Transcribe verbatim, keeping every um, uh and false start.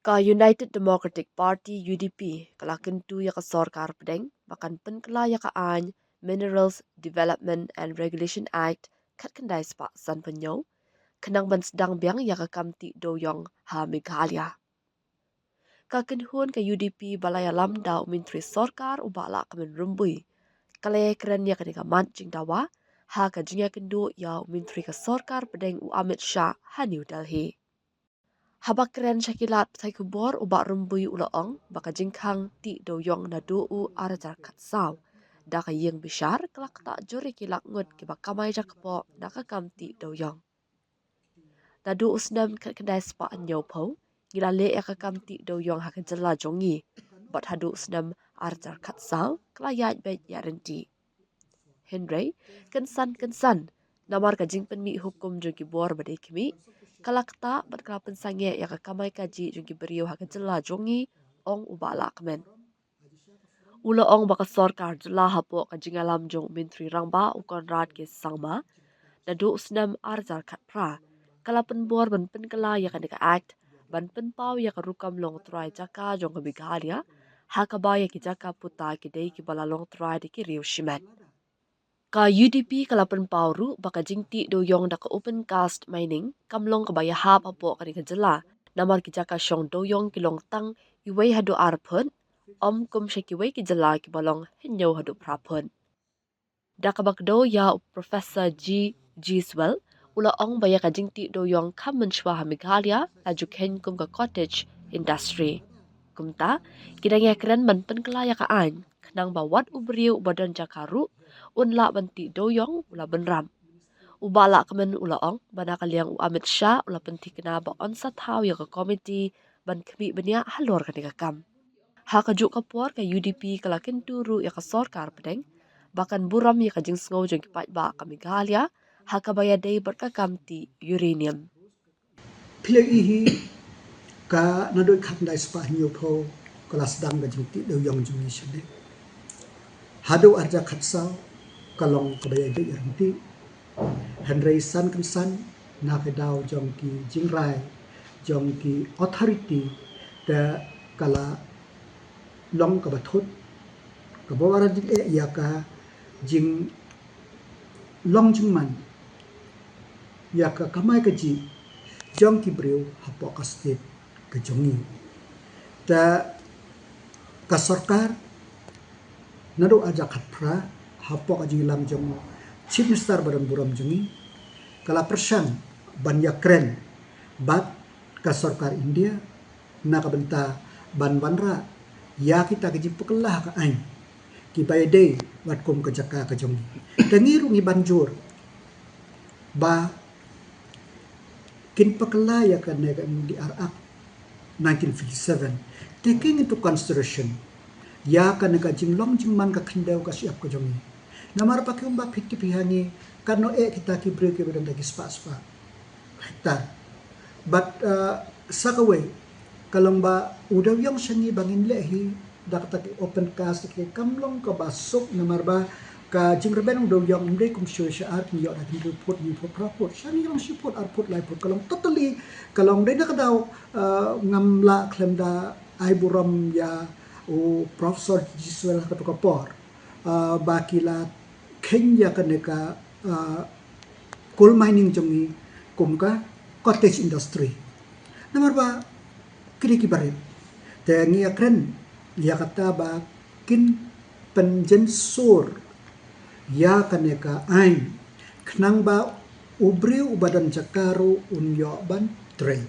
Ka United Democratic Party, U D P, ka la kyntu ïa ka sorkar pdeng ba kan pynkylla ïa ka aiñ Minerals Development and Regulation Act khatkhyndai spah sanphew hynñiew, khnang ban sdang biang ïa ka kam tih dewïong ha Meghalaya. Ka kynhun ka U D P ba la ïalam da u Myntri Sorkar u Bah Lahkmen Rymbui, ka la ïakren ïa kane ka mat jingdawa ha ka jingïakynduh ïa u Myntri ka sorkar pdeng u Amit Shah ha New Delhi. Haba kren sha ki lad pathai khubor, u Bah Rymbui u la ong ba ka jingkhang tih dewïong naduh u ar hajar khatsaw da ka ïing bishar ka la ktah jur ïa ki lak ngut kiba kamai jakpoh na ka kam tih dewïong. Naduh u snem khatkhyndai spah hynñiewphew ngi la leh ïa ka kam tih dewïong ha ka jylla jong ngi, bad haduh u snem ar hajar khatsaw ka la ïaid beit ïaryntih. Hynrei kynsan kynsan, namar ka jingpynmih hukum jong ki bor ba dei khmih, ka la ktah bad ka la pynsangeh ïa ka kamai kajih jong ki briew ha ka jylla jong ngi, ong u Bah Lahkmen. U la ong ba ka sorkar jylla hapoh ka jingïalam jong u Myntri Rangbah u Conrad K Sangma, naduh u snem ar hajar khatphra ka la pynbor ban pynkylla ïa kane ka act ban pynpaw ïa ka rukom longtrai jaka jong ka Meghalaya, ha kaba ïa ki jaka puta ki dei kiba la longtrai da ki riew shimet. Ka U D P ka la pynpaw ruh ba ka jingtih dewïong da ka open cast mining kam long kaba ïahap hapoh kane ka jylla, namar ki jaka shong dewïong ki long tang iwei haduh ar phut, ym kum sha kiwei ki jylla kiba long hynñiew haduh phra phut. Da kaba kdew ïa u Professor G G Swell, u la ong ba ïa ka jingtih dewïong kham mynshuwa ha Meghalaya la ju kheiñ kum ka cottage industry. Kumta, ki dang ïakren ban pynkylla ïa ka aiñ, khnang ba wat u briew uba don jaka ruh un lah ban tih dewïong u la bynrap. U Bah Lahkmen u la ong ba na ka liang u Amit Shah u la pynthikna ba un sa thaw ïa ka komiti ban khmih bniah halor kane ka kam. Ha kajuh ka por, ka U D P ka la kyntu ruh ïa ka sorkar pdeng ba kan burom ïa ka jingsngew jong ki paidbah ka Meghalaya ha kaba ïadei bad ka kam tih uranium. Phi la ïohi, ka naduh khatkhyndai spah hynñiewphew ka la sdang ka jingtih dewïong jong ngi shane. Haduh ar hajar khatsaw ka long kaba ïaid beit ïaryntih. Hynrei san kynsan, na ka daw jong ki jingrai jong ki authority, te ka la long kaba thut, kaba warai eh ïa ka jinglong jingman, ïa ka kamai kajih jong ki briew hapoh ka state ka jong ngi. Te ka sorkar naduh ar hajar khatphra, hapoh ka jingïalam jong u Chief Minister ba don burom jong ngi, ka la pyrshang ban ïakren bad ka sorkar India na ka bynta ban wanrah ïa kita ki jingpynkylla ka aiñ kiba ïadei bad kum ka jaka ka jong ngi. Te ngi ruh ngi ban jur ba kin pynkylla ïa kane ka M D R Act nineteen fifty-seven, taking into consideration ïa kane ka jinglong jingman ka khyndew ka shyiap ka jong ngi. Namar ba kumba phi tip hi ha ngi, katno eh kita ki briew kiba don da ki spah spah hektar. Bad, uh, sa kawei ka long ba u dewïong sha ngi ba ngin leh hi da kata ki open cast ki kam long kaba suk, namar ba ka jingrben u dewïong ym dei kum shuh sha ar, ngi ïoh da ki hynriew phut, hynñiew phut, phra phut, sha ngi long shi phut, ar phut, lai phut, ka long totally, ka long dei na ka daw, uh, ngam lah khlem da ai burom ïa u Professor G Swell ha kato ka por, uh, ba ki la kheiñ ïa kane ka, uh, coal mining jong ngi kum ka cottage industry. Namar ba ki dei ki barit. Te ngi ïakren ïa kata ba kin pynjynsur ïa kane ka aiñ, khnang ba u briew uba don jaka ruh un ïoh ban trei.